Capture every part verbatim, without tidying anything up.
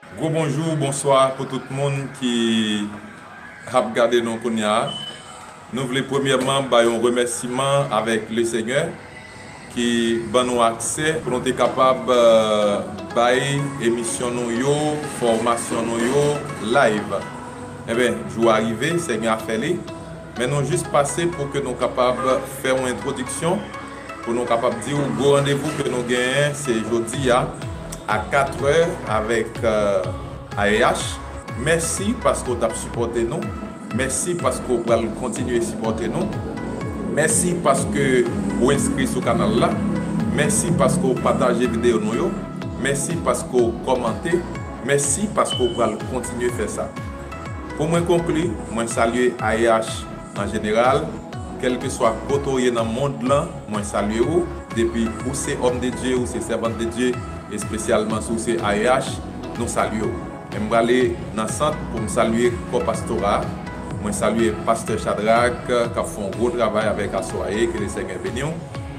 Gwo bonjou, bonswa pou tout moun ki ap gade nou kounye a. Nou vle premyèman bay yon remèsiman avèk Lesenyè ki ban nou aksè pou nou te kapab, eh, bay emisyon nou yo, fòmasyon nou yo live. Enben, jou a rive, Senyè a fè li. Men nou jis pase pou ke nou kapab fè yon entwodiksyon, pou nou kapab di w gwo randevou ke nou genyen, se jodi a, a katrè avèk, eh, A E H. Mèsi paske w t ap sipòte nou. Mèsi paske w pral kontinye sipòte nou. Mèsi paske w enskri sou kanal la. Mèsi paske w pataje videyo nou yo. Mèsi paske w kòmante. Mèsi paske w pral kontinye fè sa. Pou mwen konkli, mwen salye A E H an jeneral, kèlkeswa kote w ye nan mond lan, mwen salye ou. Depi ou se òm de Dye, ou se sèvant de Dye, espesyalman si w se A E H, nou salye w. Men m prale nan sant pou m salye kò pastora a. Mwen salye pastè Chadrak, k ap fè yon gwo travay avèk Aswaye, ke Lesenyè beni w.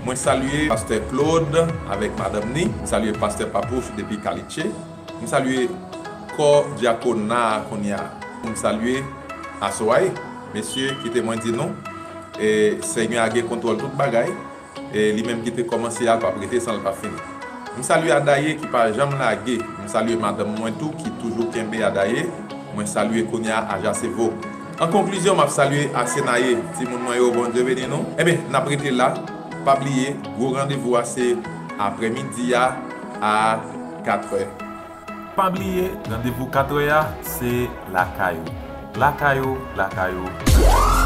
Mwen salye pastè Claude avèk madanm ni. M salye pastè Papouch depi Kaliche. M salye kò dyakona a kounye a. M salye Aswaye, mesye, kite mwen di nou, e, Senyè a gen kontwòl tout bagay. E li menm ki te kòmanse a, l p ap rete san l pa fini. M salye Adaye ki pa janm lage. M salye madanm mwen tou ki toujou kenbe Adaye. Mwen salye kounye a Aja Sevo. An konklizyon, m ap salye Asenaye. Timoun mwen yo, Bondye beni nou. Enben, n ap rete la. Pa bliye, gwo randevou a se aprèmidi a, a katrè. Pa bliye, randevou katrè a, se lakay ou. Lakay ou, lakay ou, lakay ou.